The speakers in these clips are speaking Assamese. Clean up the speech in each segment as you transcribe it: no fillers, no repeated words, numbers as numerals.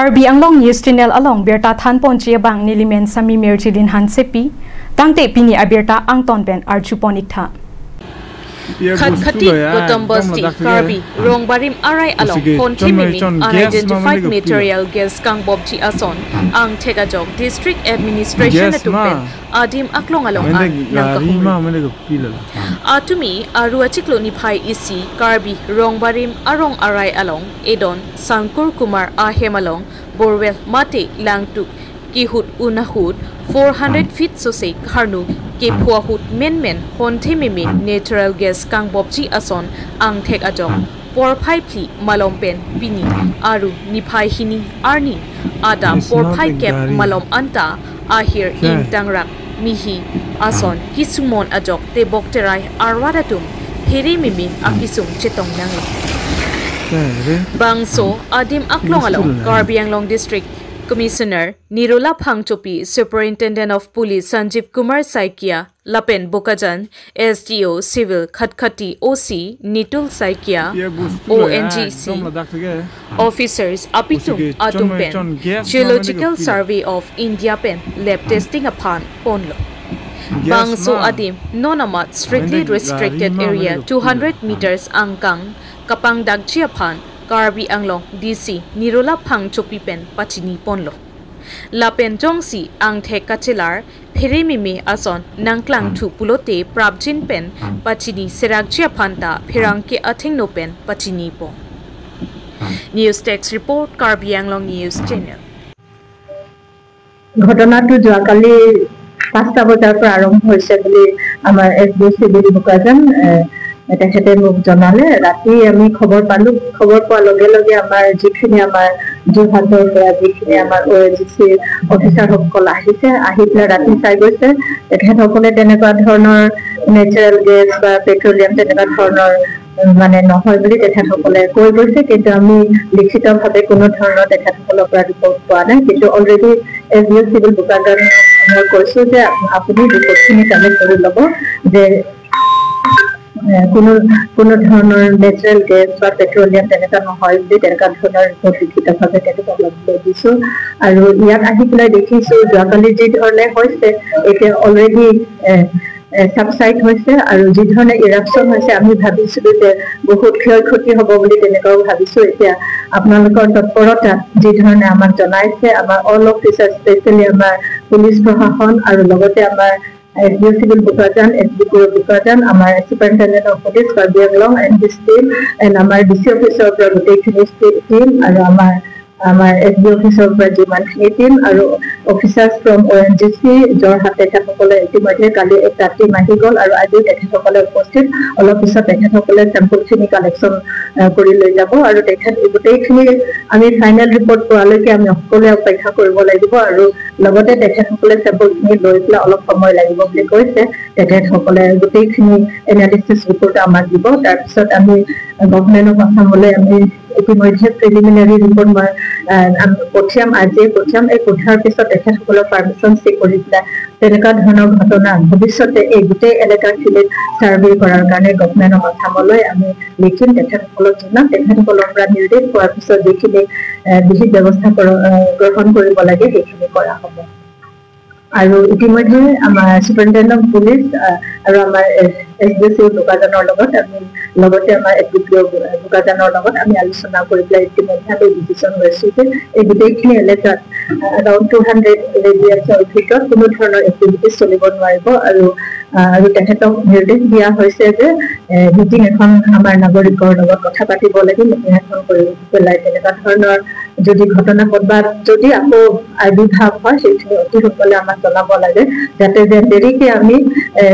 Karbi Anglong News Channel along berta thanpon che bang nilimen sami merjilin hansepi tangte pini abirta angton pen archuponik tha Khatkhati Gautam Basti Karbi Rongbarim Arai along Pontimimi unidentified material gas kang bobji ason ang thekajok district administration atupen adim aklong along ang nangkahum atumi aru achiklo ni phai isi Karbi Rongbarim arong arai along edon Sankur Kumar ahem along borwell mate langtuk kihut unahut 400 feet sosek harnu ke phuahut men men honthemimi natural gas kang bobji ason ang thek ajok porphai phli malompen pini aru niphai hini arni ada porphai kep malom anta ahir in tangrak mihi ason kisumon ajok te bokterai arwadatum herimimi akisum chetong nangi bangso adim aklong along Karbi Anglong District Commissioner Nirola Phangchopi, Superintendent of Police Sanjeev Kumar Saikia, Lapen Bokajan, SDO Civil Khatkhati OC Nitul Saikia, ONGC Officers Apitum Atumpen, Geological Survey of India Pen, Lab Testing upon Ponlo. Bangso Adim, Nonamat Strictly Restricted Area 200 meters Angkang, Kapang Dagchiapan, Karbi Anglong DC Nirola Phangchopi pen Pachini Ponlo. Lapen Jongsi Angthe Kachelar Pheremimi Ason Nangklang Thu Pulote Prabjin pen Pachini Serakjia Phanta Pherangke Athingno pen Pachini Po. News Text Report Karbi Anglong News Channel. ঘটনাটো যোৱাকালি 5টা বজাৰ পৰা আৰম্ভ হৈছে বুলি আমাৰ এছ ডি চিভিল বোকাজান তেখেতে মোক জনালে। ৰাতি আমি খবৰ পালো। খবৰ পোৱাৰ লগে লগে আমাৰ যিখিনি আমাৰ যোৰহাটৰ পৰা যিখিনি আমাৰ অ' এন জি চি অফিচাৰসকল আহিছে, আহি পেলাই ৰাতি চাই গৈছে। তেখেতসকলে তেনেকুৱা ধৰণৰ নেচাৰেল গেছ বা পেট্ৰলিয়াম তেনেকুৱা ধৰণৰ মানে নহয় বুলি তেখেতসকলে কৈ গৈছে, কিন্তু আমি লিখিতভাৱে কোনো ধৰণৰ তেখেতসকলৰ পৰা ৰিপৰ্ট পোৱা নাই। কিন্তু already S D O civil Bokajan মই কৈছো যে আপুনি ৰিপৰ্টখিনি কালেক্ট কৰি ল'ব যে কোনো কোনো ধৰণৰ নেচাৰেল গেছ বা পেট্ৰলিয়াম তেনেকুৱা নহয় বুলি তেনেকুৱা ধৰণৰ ৰিপৰ্ট লিখিতভাৱে তেখেতক ল'বলৈ দিছো। আৰু ইয়াত আহি পেলাই দেখিছো যোৱাকালি যি ধৰণে হৈছে এতিয়া অলৰেডি ছাবচাইড হৈছে আৰু যি ধৰণে ইৰাপশ্যন হৈছে আমি ভাবিছিলো যে বহুত ক্ষয় ক্ষতি হ'ব বুলি তেনেকুৱাও ভাবিছো। এতিয়া আপোনালোকৰ তৎপৰতা যি ধৰণে আমাক জনাইছে, আমাৰ অল অফিচাৰ স্পেচিয়েলি আমাৰ পুলিচ প্ৰশাসন আৰু লগতে আমাৰ S D civil Bokajan, S D P Bokajan, আমাৰ superintendent of police Karbi Anglong and his team and আমাৰ ডি চি অফিচৰ পৰা গোটেইখিনি টিম আৰু আমাৰ আমাৰ এছ ডি অফিচৰ পৰা যিমানখিনি টিম আৰু officers from O N G C Jorhat তেখেতসকলে ইতিমধ্যে কালি এটা টিম আহি গ'ল আৰু আজিও তেখেতসকলে উপস্থিত। অলপ পিছত তেখেতসকলে চেম্পলখিনি কালেকশ্যন কৰি লৈ যাব আৰু তেখেত গোটেইখিনি আমি ফাইনেল ৰিপৰ্ট পোৱালৈকে আমি সকলোৱে অপেক্ষা কৰিব লাগিব আৰু লগতে তেখেতসকলে চেম্পলখিনি লৈ পেলাই অলপ সময় লাগিব বুলি কৈছে। তেখেতসকলে গোটেইখিনি এনালিচিছ ৰিপৰ্ট আমাক দিব। তাৰপিছত আমি গভমেণ্ট অফ আছামলৈ আমি ইতিমধ্যে প্ৰিলিমিনাৰী ৰিপৰ্ট মই পঠিয়াম, আজিয়ে পঠিয়াম। এই পঠিওৱাৰ পিছত তেখেতসকলৰ পাৰ্মিশ্যন চেক কৰি পেলাই তেনেকুৱা ধৰণৰ ঘটনা ভৱিষ্যতে এই গোটেই এলেকাখিনিত ছাৰ্ভে কৰাৰ কাৰণে গভমেণ্ট অফ আছামলৈ আমি লিখিম, তেখেতসকলক জনাম। তেখেতসকলৰ পৰা নিৰ্দেশ পোৱাৰ পিছত যিখিনি বিহিত ব্যৱস্থা গ্ৰহণ কৰিব লাগে সেইখিনি কৰা হ'ব। আৰু ইতিমধ্যে আমাৰ ছুপাৰিণ্টেণ্ডেণ্ট অফ পুলিচ আৰু আমাৰ এছ ডি চি বোকাজানৰ লগত আমি লগতে আমাৰ এছ ডি পি অ' বোকাজানৰ লগত আমি আলোচনা কৰি পেলাই ইতিমধ্যে আমি ডিচিশ্যন লৈছো যে এই গোটেইখিনি এলেকাত এৰাউণ্ড 200 ৰেডিয়াছৰ ভিতৰত কোনো ধৰণৰ এক্টিভিটিজ চলিব নোৱাৰিব আৰু আৰু তেখেতক নিৰ্দেশ দিয়া হৈছে যে মিটিং এখন আমাৰ নাগৰিকৰ লগত কথা পাতিব লাগে, মিটিং এখন কৰি পেলাই তেনেকুৱা ধৰণৰ যদি ঘটনা ক'ৰবাত যদি আকৌ আৱিৰ্ভাৱ হয় সেইখিনি অতি সোনকালে আমাক জনাব লাগে, যাতে যে দেৰিকে আমি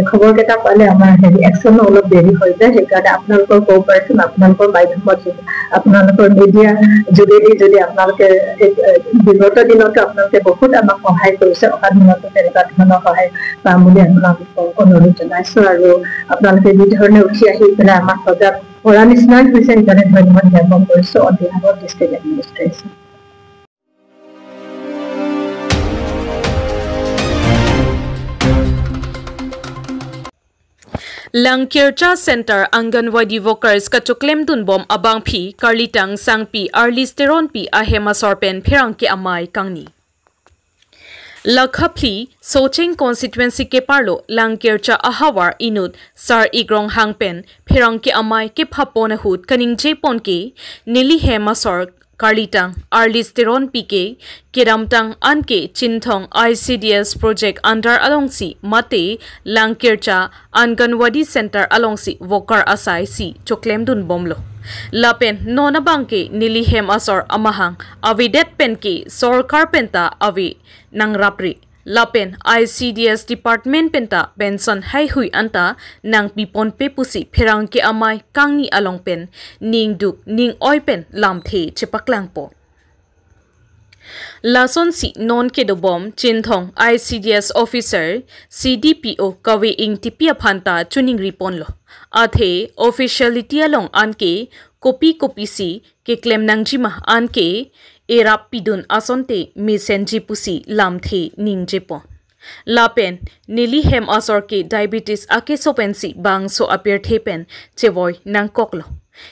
খবৰকেইটা পালে আমাৰ হেৰি একশ্যনো অলপ দেৰি হৈ যায়। সেইকাৰণে আপোনালোকৰ কোঅপাৰেশ্যন, আপোনালোকৰ মাধ্যমত, আপোনালোকৰ মিডিয়া যোগেদি যদি আপোনালোকে বিগত দিনতো আপোনালোকে বহুত আমাক সহায় কৰিছে, অহা দিনতো তেনেকুৱা ধৰণৰ সহায় পাম বুলি আপোনালোকক অনুৰোধ জনাইছো। আৰু আপোনালোকে যি ধৰণে উঠি আহি পেলাই আমাক সজাগ কৰা নিচিনাই হৈছে, সেইকাৰণে ধন্যবাদ জ্ঞাপন কৰিছো on behalf of district administration. Langkircha Center Anganwadi workers ka chuklem dun bom abang phi Karlitang Sangpi Arlisteron pi ahema sorpen phirang ke amai kangni. Lakhapli Socheng constituency ke parlo Langkircha ahawar inut sar igrong hangpen phirang ke amai ke phapon hut kaning jepon ke nili hema sor Karlitang Arlisteron PK Keramtang Anke Chinthong ICDS project under alongsi Mate Langkircha Anganwadi Center alongsi Wokar Asai si Choklem dun bomlo Lapen nona bangke nili hem asor amahang avidet penke sorkar penta avi nangrapri Lapen ICDS department penta pension hai hui anta nang pipon pe pusi phirang ke amai kangni along pen ning duk ning oi pen lam the chepaklang po Lason si non ke do bom Chinthong ICDS officer CDPO kawe ing tipia phanta chuning ripon lo athe officiality along anke kopi kopi si ke claim nangjima anke erap pidun asonte misenji pusi lamthe ningjepo Lapen nili hem asor ke diabetes ake sopensi bang so appear thepen chevoi nangkoklo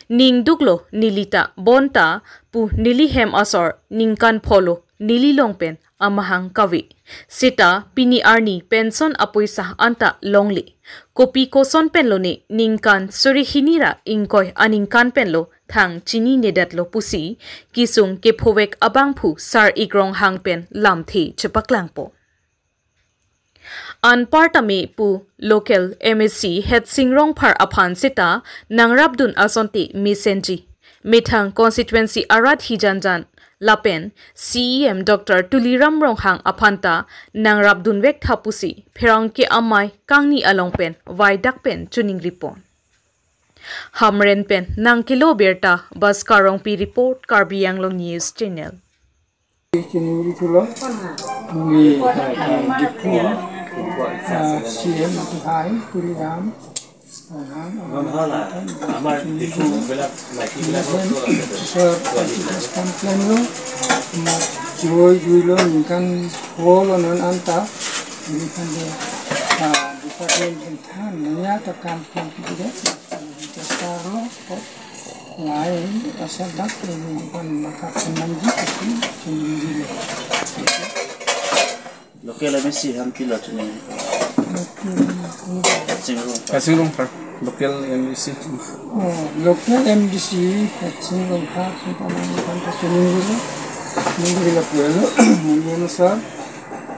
ningduklo nilita bonta pu nili hem asor ningkan pholo nili longpen amahang kawi sita pini arni pension apoisa anta longli kopi koson penlone ningkan surihinira ingkoi aningkan penlo thang chini nedatlo pusi kisung ke phowek abangphu sar igrong hangpen lamthe chepaklangpo Anpartame pu local MSc head singrong phar aphan sita nangrabdun asonte misenji mithang constituency arad hijanjan Lapen CEM Dr. Tuliram Ronghang aphanta nangrabdun wek thapusi pherang ke amai kangni alongpen vai dakpen chuning ripon Hamren pen nangkilo berta bas karong pi report Karbi Anglong News Channel. Local MSc hanti la chuni. Singrong local MDC. Local MDC Singrong Park chuni puelo sir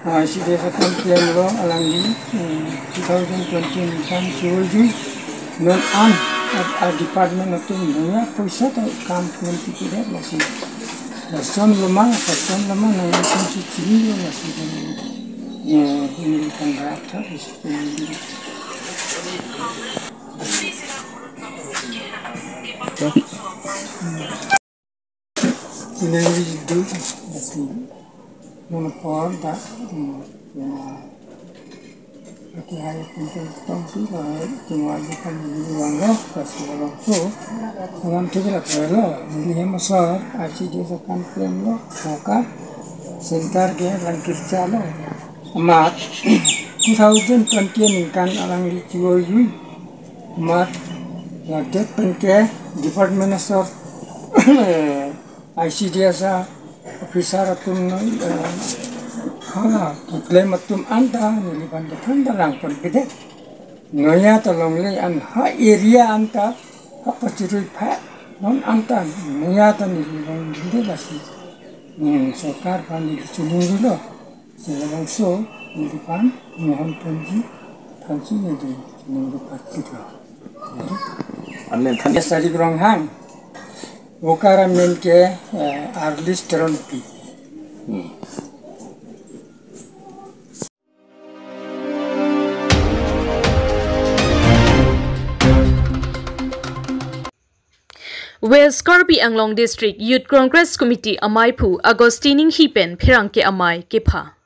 ICDS complain lo alangi 2020 kan chiwju non an a department atum naya paisa to kam 20 de lasi son lama nang chi chini lo lasi ye ni kan ratha is do lasi non por da Aquí hay punto tinggal kan wangga kasih so alam tidak perlu ini masar ICDS complain lo foka center ke Langkircha lo mat 2020 kan alang li chiwoyu mat la penke department of ICDS officer atum ha claim atum anta ni ban thanda lang pon bide noya to longle an ha area anta ha pachirui pha non anta noya to ni ban bide lasi sarkar pan ni chunung lo selabang so ni pan mohon ponji thanchi ni chunung ro patti lo amen than sari grong hang okara men ke arlistron pi West Karbi Anglong District Youth Congress Committee Amaiphu Agostining Hipen Phirang ke Amai ke pha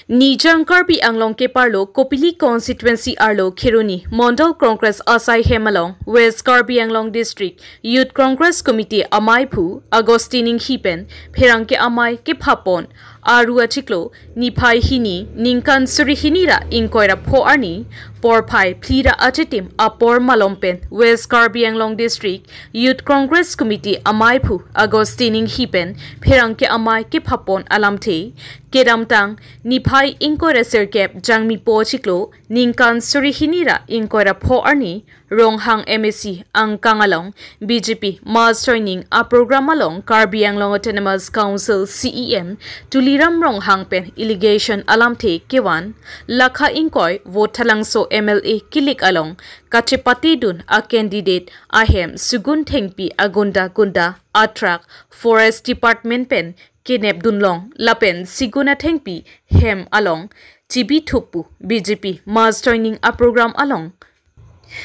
Nijang Karbi Anglong ke parlo Kopili constituency arlo Khiruni Mondal Congress Asai Hemalong West Karbi Anglong District Youth Congress Committee Amaiphu Agostining Hipen Phirang ke Amai ke phapon aru achiklo niphai hini ningkan surihinira ingkoira pho arni Porphai Phlira Achitim Apor Malompen West Karbi Anglong District Youth Congress Committee Amaiphu Agostining Hipen Pherangke Amai ke Phapon Alamthe Keramtang Niphai Ingkora Serkep Jangmi Po Chiklo Ningkan Surihinira Ingkora Pho Arni Ronghang MSC Angkangalong BJP Mass Joining a program along Karbi Anglong Autonomous Council CEM Tuliram Ronghang Pen Irrigation Alamthe Kewan Lakha Ingkoi Vote Thalangso MLA Kilik along Kachepati dun a candidate ahem Sugun Thengpi Agunda Gunda Atrak Forest Department pen Kenep Dunlong Lapen Siguna Thengpi Hem along Chibi Thupu BJP Mass Joining a program along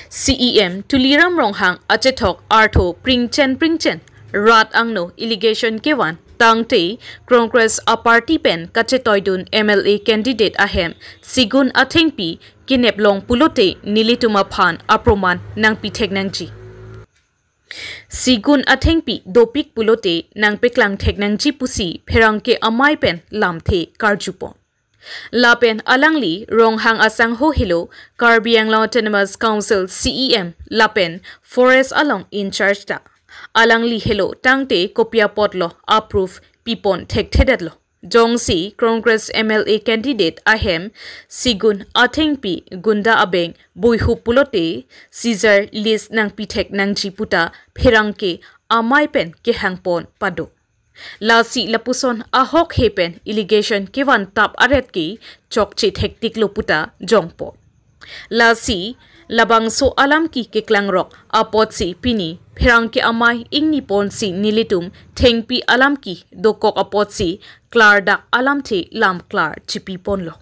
CEM Tuliram Ronghang Achethok Artho Pringchen Rat Angno Irrigation Kewan Tangte Congress a party pen Kachetoidun MLA candidate ahem Sigun Athengpi Kineplong Pulote Nilituma Phan Aproman Nangpi Theknangji Sigun Athengpi Dopik Pulote Nangpeklang Theknangji Pusi Pherangke Amai pen Lamthe Karjupon Lapen Alangli Ronghang Asang Ho Hilo Karbi Anglong Autonomous Council CEM Lapen Forest Along in charge ta Alangli Hello Tangte Kopia Potlo approve Pipon Thek Thedetlo Jongsi Congress MLA candidate ahem Sigun Athengpi Gunda Abeng Boihu Pulote Caesar list Nangpi Thek Nangji Puta Pherangke Amai pen Kehangpon Pado Lasi Lapuson Ahok Hepen Irrigation Kewan Tap Aret ki Chokchi Thektik Loputa Jongpo Lasi Labangso Alam ki Keklangrok Apotsi Pini Pherangke Amai Ingni Ponsi Nilitum Thengpi Alam ki Dokok Apotsi Klar Dak Alam the Lam Klar Chipi Ponlo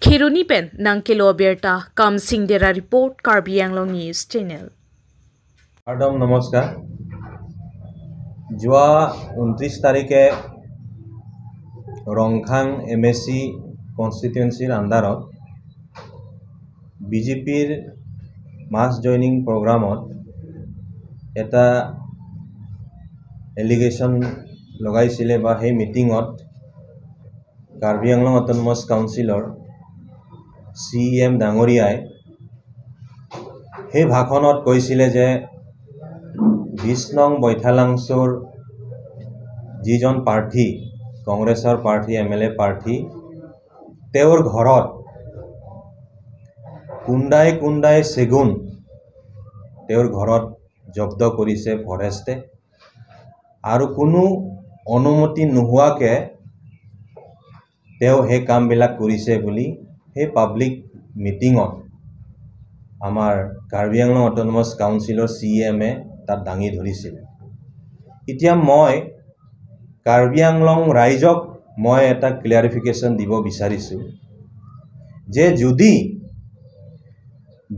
Kheruni pen Nangkelo Berta Kam Singdera report Karbi Anglong News Channel. Adam নমস্কাৰ। যোৱা 29 তাৰিখে ৰংখাং এম এছ চি কনষ্টিটুৱেঞ্চিৰ আণ্ডাৰত বিজেপিৰ মাছ জইনিং প্ৰগ্ৰামত এটা এলিগেশ্যন লগাইছিলে বা সেই মিটিঙত কাৰ্বি আংলং অট'নমাছ কাউন্সিলৰ চি এম ডাঙৰীয়াই সেই ভাষণত কৈছিলে যে 20 নং বৈঠালাংছুৰ যিজন প্ৰাৰ্থী কংগ্ৰেছৰ প্ৰাৰ্থী এম এল এ প্ৰাৰ্থী তেওঁৰ ঘৰত কুণ্ডাই কুণ্ডাই চেগুন তেওঁৰ ঘৰত জব্দ কৰিছে ফৰেষ্টে আৰু কোনো অনুমতি নোহোৱাকৈ তেওঁ সেই কামবিলাক কৰিছে বুলি সেই পাব্লিক মিটিঙত আমাৰ Karbi Anglong autonomous counsellor C M A তাত দাঙি ধৰিছিল। এতিয়া মই কাৰ্বি আংলং ৰাইজক মই এটা ক্লিয়াৰিফিকেশ্যন দিব বিচাৰিছোঁ যে যদি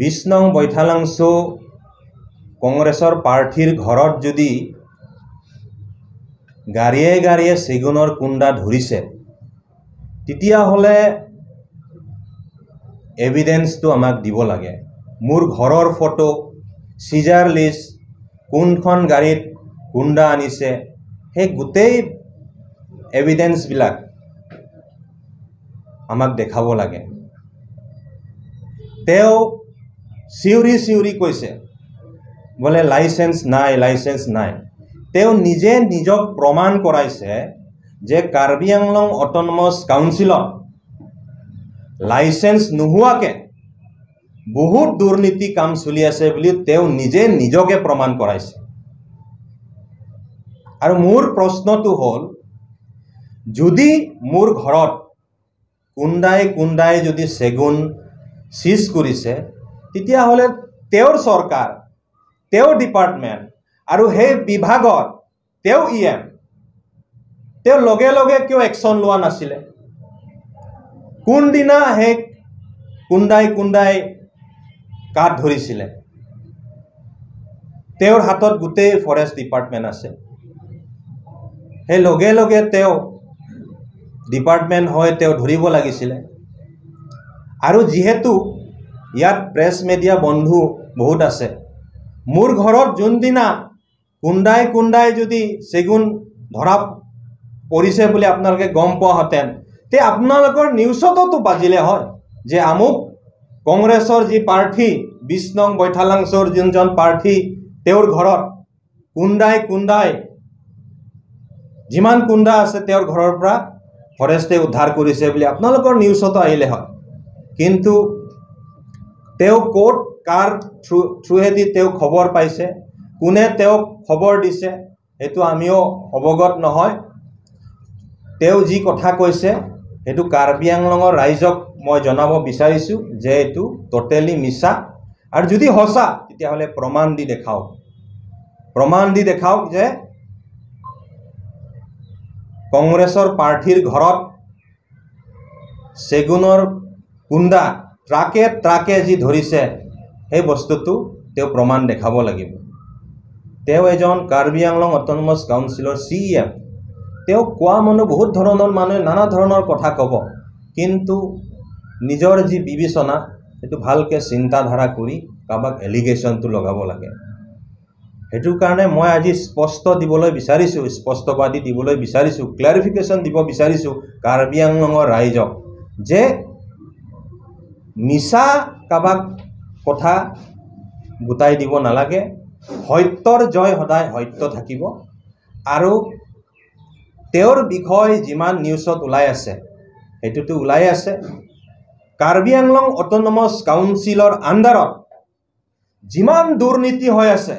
20 নং বৈঠালাংছু কংগ্ৰেছৰ প্ৰাৰ্থীৰ ঘৰত যদি গাড়ীয়ে গাড়ীয়ে চেগুনৰ কুণ্ডা ধৰিছে তেতিয়াহ'লে এভিডেন্সটো আমাক দিব লাগে। মোৰ ঘৰৰ ফটো, চিজাৰ লিষ্ট, কোনখন গাড়ীত কুণ্ডা আনিছে, সেই গোটেই এভিডেন্সবিলাক আমাক দেখাব লাগে। তেওঁ চিঞৰি চিঞৰি কৈছে বোলে লাইচেঞ্চ নাই, লাইচেঞ্চ নাই। তেওঁ নিজে নিজক প্ৰমাণ কৰাইছে যে কাৰ্বি আংলং অট'নমাছ কাউন্সিলত লাইচেঞ্চ নোহোৱাকৈ বহুত দুৰ্নীতি কাম চলি আছে বুলি তেওঁ নিজে নিজকে প্ৰমাণ কৰাইছে। আৰু মোৰ প্ৰশ্নটো হ'ল, যদি মোৰ ঘৰত কুণ্ডাই কুণ্ডাই যদি চেগুন চিজ কৰিছে তেতিয়াহ'লে তেওঁৰ চৰকাৰ, তেওঁৰ ডিপাৰ্টমেণ্ট আৰু সেই বিভাগত তেওঁ ই এম, তেওঁ লগে লগে কিয় একশ্যন লোৱা নাছিলে? কোনদিনা সেই কুণ্ডাই কুণ্ডাই কাঠ ধৰিছিলে? তেওঁৰ হাতত গোটেই ফৰেষ্ট ডিপাৰ্টমেণ্ট আছে। সেই লগে লগে তেওঁ ডিপাৰ্টমেণ্ট হৈ তেওঁ ধৰিব লাগিছিলে। আৰু যিহেতু ইয়াত প্ৰেছ মিডিয়া বন্ধু বহুত আছে, মোৰ ঘৰত যোনদিনা কুণ্ডাই কুণ্ডাই যদি চেগুন ধৰা পৰিছে বুলি আপোনালোকে গম পোৱাহেঁতেন, তে আপোনালোকৰ নিউজতো বাজিলে হয় যে আমুক কংগ্ৰেছৰ যি প্ৰাৰ্থী 20 নং বৈঠালাংছৰ যোনজন প্ৰাৰ্থী, তেওঁৰ ঘৰত কুন্দাই কুন্দাই যিমান কুন্দা আছে তেওঁৰ ঘৰৰ পৰা ফৰেষ্টে উদ্ধাৰ কৰিছে বুলি আপোনালোকৰ নিউজতো আহিলে হয়। কিন্তু তেওঁ ক'ত কাৰ থ্ৰুহেদি তেওঁ খবৰ পাইছে, কোনে তেওঁক খবৰ দিছে, সেইটো আমিও অৱগত নহয়। তেওঁ যি কথা কৈছে সেইটো কাৰ্বি আংলঙৰ ৰাইজক মই জনাব বিচাৰিছোঁ যে এইটো ট'টেলি মিছা। আৰু যদি সঁচা তেতিয়াহ'লে প্ৰমাণ দি দেখাওক, প্ৰমাণ দি দেখাওক যে কংগ্ৰেছৰ প্ৰাৰ্থীৰ ঘৰত চেগুনৰ কুন্দা ট্ৰাকে ট্ৰাকে যি ধৰিছে সেই বস্তুটো তেওঁ প্ৰমাণ দেখাব লাগিব। তেওঁ এজন কাৰ্বি আংলং অট'নমাছ কাউন্সিলৰ CEM। তেওঁক কোৱা মানুহ বহুত ধৰণৰ মানুহে নানা ধৰণৰ কথা ক'ব, কিন্তু নিজৰ যি বিবেচনা সেইটো ভালকৈ চিন্তাধাৰা কৰি কাৰোবাক এলিগেশ্যনটো লগাব লাগে। সেইটো কাৰণে মই আজি স্পষ্ট দিবলৈ বিচাৰিছোঁ, স্পষ্টবাদী দিবলৈ বিচাৰিছোঁ, ক্লেৰিফিকেশ্যন দিব বিচাৰিছোঁ কাৰ্বি আংলঙৰ ৰাইজক যে মিছা কাৰোবাক কথা গোটাই দিব নালাগে। সত্যৰ জয় সদায় সত্য থাকিব। আৰু তেওঁৰ বিষয় যিমান নিউজত ওলাই আছে সেইটোতো ওলাই আছে। কাৰ্বি আংলং অট'নমাছ কাউন্সিলৰ আণ্ডাৰত যিমান দুৰ্নীতি হৈ আছে,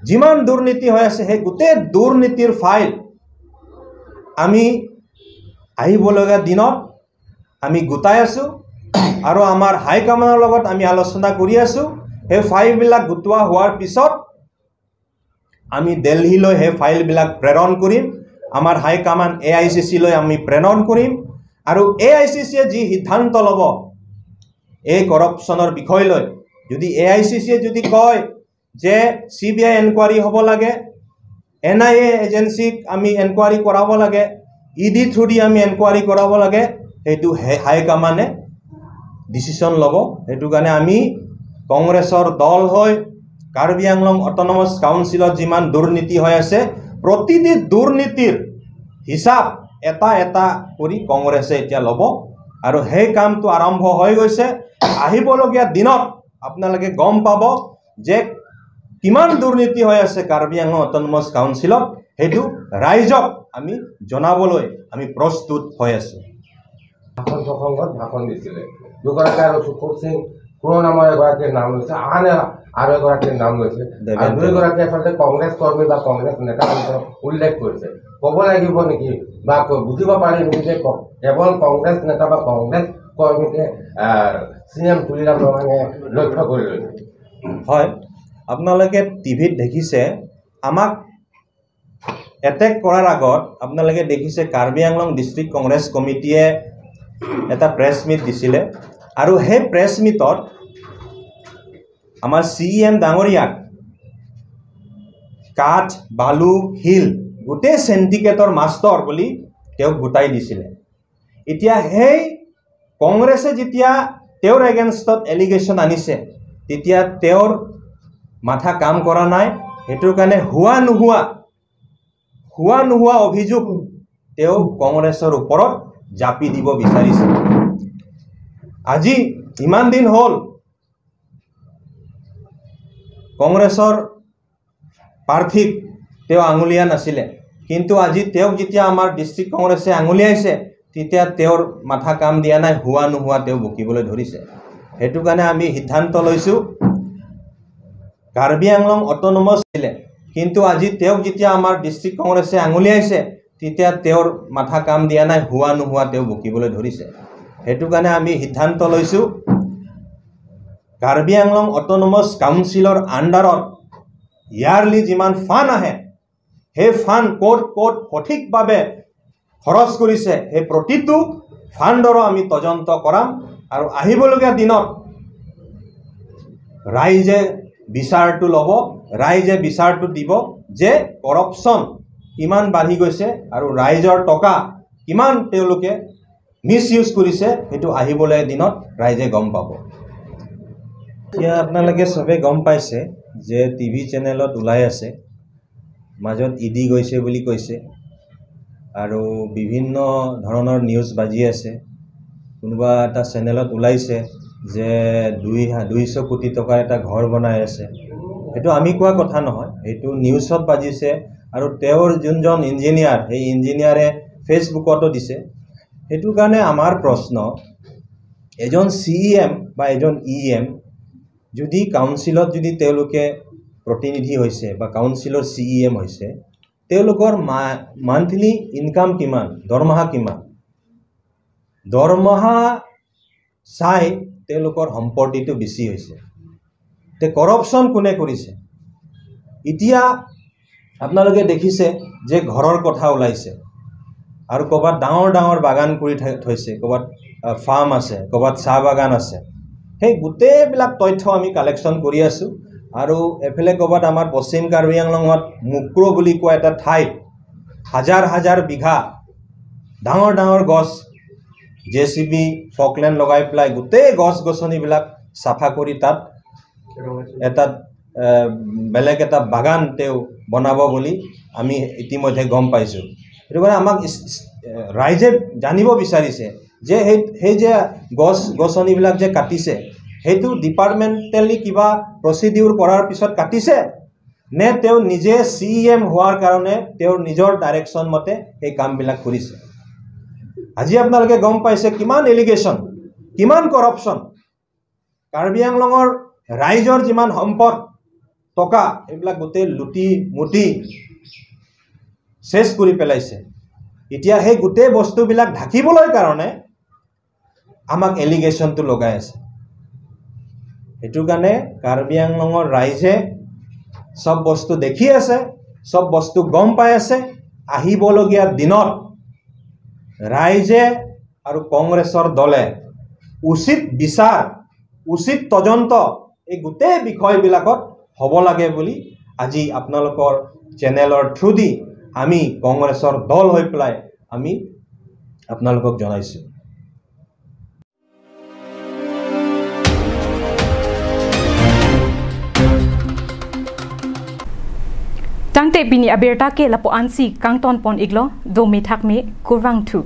যিমান দুৰ্নীতি হৈ আছে, সেই গোটেই দুৰ্নীতিৰ ফাইল আমি আহিবলগীয়া দিনত আমি গোটাই আছোঁ আৰু আমাৰ হাইকমাণ্ডৰ লগত আমি আলোচনা কৰি আছোঁ। সেই ফাইলবিলাক গোটোৱা হোৱাৰ পিছত আমি দিল্লীলৈ সেই ফাইলবিলাক প্ৰেৰণ কৰিম। আমাৰ হাইকমাণ্ড AICC লৈ আমি প্ৰেৰণ কৰিম আৰু AICC য়ে যি সিদ্ধান্ত ল'ব এই কৰপশ্যনৰ বিষয় লৈ, যদি AICC য়ে যদি কয় যে CBI enquiry হ'ব লাগে, NIA এজেঞ্চিক আমি এনকুৱাৰী কৰাব লাগে, ED through দি আমি এনকুৱাৰী কৰাব লাগে, সেইটো হাইকমাণ্ডে ডিচিশ্যন ল'ব। সেইটো কাৰণে আমি কংগ্ৰেছৰ দল হৈ কাৰ্বি আংলং অট'নমাছ কাউন্সিলত যিমান দুৰ্নীতি হৈ আছে প্ৰতিটি দুৰ্নীতিৰ হিচাপ এটা এটা কৰি কংগ্ৰেছে এতিয়া ল'ব আৰু সেই কামটো আৰম্ভ হৈ গৈছে। আহিবলগীয়া দিনত আপোনালোকে গম পাব যে কিমান দুৰ্নীতি হৈ আছে কাৰ্বি আংলং অট'নমাছ কাউন্সিলত, সেইটো ৰাইজক আমি জনাবলৈ আমি প্ৰস্তুত হৈ আছোঁ। ভাষণ প্ৰসংগত ভাষণ দিছিলে দুগৰাকী আৰু সুখৰ সিং খুৰ নামৰ এগৰাকীৰ নাম লৈছে, আন আৰু এগৰাকীৰ নাম লৈছে। দুয়োগৰাকী আচলতে কংগ্ৰেছ কৰ্মী বা কংগ্ৰেছ নেতা উল্লেখ কৰিছে। ক'ব লাগিব নেকি বা বুজিব পাৰি নেকি যে কেৱল কংগ্ৰেছ নেতা বা কংগ্ৰেছ কৰ্মীকে CM Tuliram ৰঙাঙে লক্ষ্য কৰি লৈছে? হয়, আপোনালোকে টিভিত দেখিছে আমাক এটেক কৰাৰ আগত আপোনালোকে দেখিছে কাৰ্বি আংলং ডিষ্ট্ৰিক্ট কংগ্ৰেছ কমিটিয়ে এটা প্ৰেছ মিট দিছিলে আৰু সেই প্ৰেছ মিটত আমাৰ CEM ডাঙৰীয়াক কাঠ, বালু, শিল গোটেই চেণ্ডিকেটৰ মাষ্টৰ বুলি তেওঁক গোটাই দিছিলে। এতিয়া সেই কংগ্ৰেছে যেতিয়া তেওঁৰ এগেইনষ্টত এলিগেশ্যন আনিছে তেতিয়া তেওঁৰ মাথা কাম কৰা নাই। সেইটোৰ কাৰণে হোৱা নোহোৱা অভিযোগ তেওঁ কংগ্ৰেছৰ ওপৰত জাপি দিব বিচাৰিছে। আজি ইমান দিন হ'ল কংগ্ৰেছৰ প্ৰাৰ্থীক তেওঁ আঙুলিয়া নাছিলে, কিন্তু আজি তেওঁক যেতিয়া আমাৰ ডিষ্ট্ৰিক্ট কংগ্ৰেছে আঙুলিয়াইছে তেতিয়া তেওঁৰ মাথা কাম দিয়া নাই, হোৱা নোহোৱা তেওঁ বকিবলৈ ধৰিছে। সেইটো কাৰণে আমি সিদ্ধান্ত লৈছোঁ কাৰ্বি আংলং অট'নমাছ দিলে, কিন্তু আজি তেওঁক যেতিয়া আমাৰ ডিষ্ট্ৰিক্ট কংগ্ৰেছে আঙুলিয়াইছে তেতিয়া তেওঁৰ মাথা কাম দিয়া নাই, হোৱা নোহোৱা তেওঁ বকিবলৈ ধৰিছে। সেইটো কাৰণে আমি সিদ্ধান্ত লৈছোঁ কাৰ্বি আংলং অট'নমাছ কাউন্সিলৰ আণ্ডাৰত ইয়াৰলি যিমান ফাণ্ড আহে সেই ফাণ্ড ক'ত ক'ত সঠিকভাৱে খৰচ কৰিছে সেই প্ৰতিটো ফাণ্ডৰো আমি তদন্ত কৰাম আৰু আহিবলগীয়া দিনত ৰাইজে বিচাৰটো ল'ব, ৰাইজে বিচাৰটো দিব যে কৰপশ্যন কিমান বাঢ়ি গৈছে আৰু ৰাইজৰ টকা কিমান তেওঁলোকে মিছ ইউজ কৰিছে, সেইটো আহিবলৈ দিনত ৰাইজে গম পাব। এতিয়া আপোনালোকে চবে গম পাইছে যে টিভি চেনেলত ওলাই আছে, মাজত ইডি গৈছে বুলি কৈছে আৰু বিভিন্ন ধৰণৰ নিউজ বাজি আছে। কোনোবা এটা চেনেলত ওলাইছে যে 200 কোটি টকাৰ এটা ঘৰ বনাই আছে। সেইটো আমি কোৱা কথা নহয়, সেইটো নিউজত বাজিছে আৰু তেওঁৰ যোনজন ইঞ্জিনিয়াৰ, সেই ইঞ্জিনিয়াৰে ফেচবুকতো দিছে। সেইটো কাৰণে আমাৰ প্ৰশ্ন, এজন চি ই এম বা এজন ই এম যদি কাউন্সিলত যদি তেওঁলোকে প্ৰতিনিধি হৈছে বা কাউন্সিলৰ চি ই এম হৈছে, তেওঁলোকৰ মান্থলি ইনকাম কিমান, দৰমহা কিমান, দৰমহা চাই তেওঁলোকৰ সম্পত্তিটো বেছি হৈছে। তে কৰপশ্যন কোনে কৰিছে? এতিয়া আপোনালোকে দেখিছে যে ঘৰৰ কথা ওলাইছে আৰু ক'ৰবাত ডাঙৰ ডাঙৰ বাগান কৰি থৈছে, ক'ৰবাত ফাৰ্ম আছে, ক'ৰবাত চাহ বাগান আছে। সেই গোটেইবিলাক তথ্য আমি কালেকশ্যন কৰি আছোঁ। আৰু এফালে ক'ৰবাত আমাৰ পশ্চিম কাৰ্বি আংলঙত মুক্ৰ' বুলি কোৱা এটা ঠাইত হাজাৰ হাজাৰ বিঘা ডাঙৰ ডাঙৰ গছ জে চি বি ফকলেণ্ড লগাই পেলাই গোটেই গছ গছনিবিলাক চাফা কৰি তাত এটা বেলেগ এটা বাগান তেওঁ বনাব বুলি আমি ইতিমধ্যে গম পাইছোঁ। সেইটো কাৰণে আমাক ৰাইজে জানিব বিচাৰিছে যে সেই যে গছ গছনিবিলাক যে কাটিছে, সেইটো ডিপাৰ্টমেণ্টেলি কিবা প্ৰচিডিউৰ কৰাৰ পিছত কাটিছে নে তেওঁ নিজে চি ই এম হোৱাৰ কাৰণে তেওঁৰ নিজৰ ডাইৰেকশ্যন মতে সেই কামবিলাক কৰিছে। আজি আপোনালোকে গম পাইছে কিমান এলিগেশ্যন, কিমান কৰপশ্যন। কাৰ্বি আংলঙৰ ৰাইজৰ যিমান সম্পদ টকা, এইবিলাক গোটেই লুটি মুটি চেচ কৰি পেলাইছে। এতিয়া সেই গোটেই বস্তুবিলাক ঢাকিবলৈ কাৰণে আমাক এলিগেশ্যনটো লগাই আছে। সেইটো কাৰণে কাৰ্বি আংলঙৰ ৰাইজে চব বস্তু দেখি আছে, চব বস্তু গম পাই আছে। আহিবলগীয়া দিনত ৰাইজে আৰু কংগ্ৰেছৰ দলে উচিত বিচাৰ, উচিত তদন্ত এই গোটেই বিষয়বিলাকত হ'ব লাগে বুলি আজি আপোনালোকৰ চেনেলৰ থ্ৰুদি আমি কংগ্ৰেছৰ দল হৈ পেলাই আমি আপোনালোকক জনাইছোঁ। Tangte bini abirta ke lapo ansi kangton pon iglo do mi thak mi kurwang thu.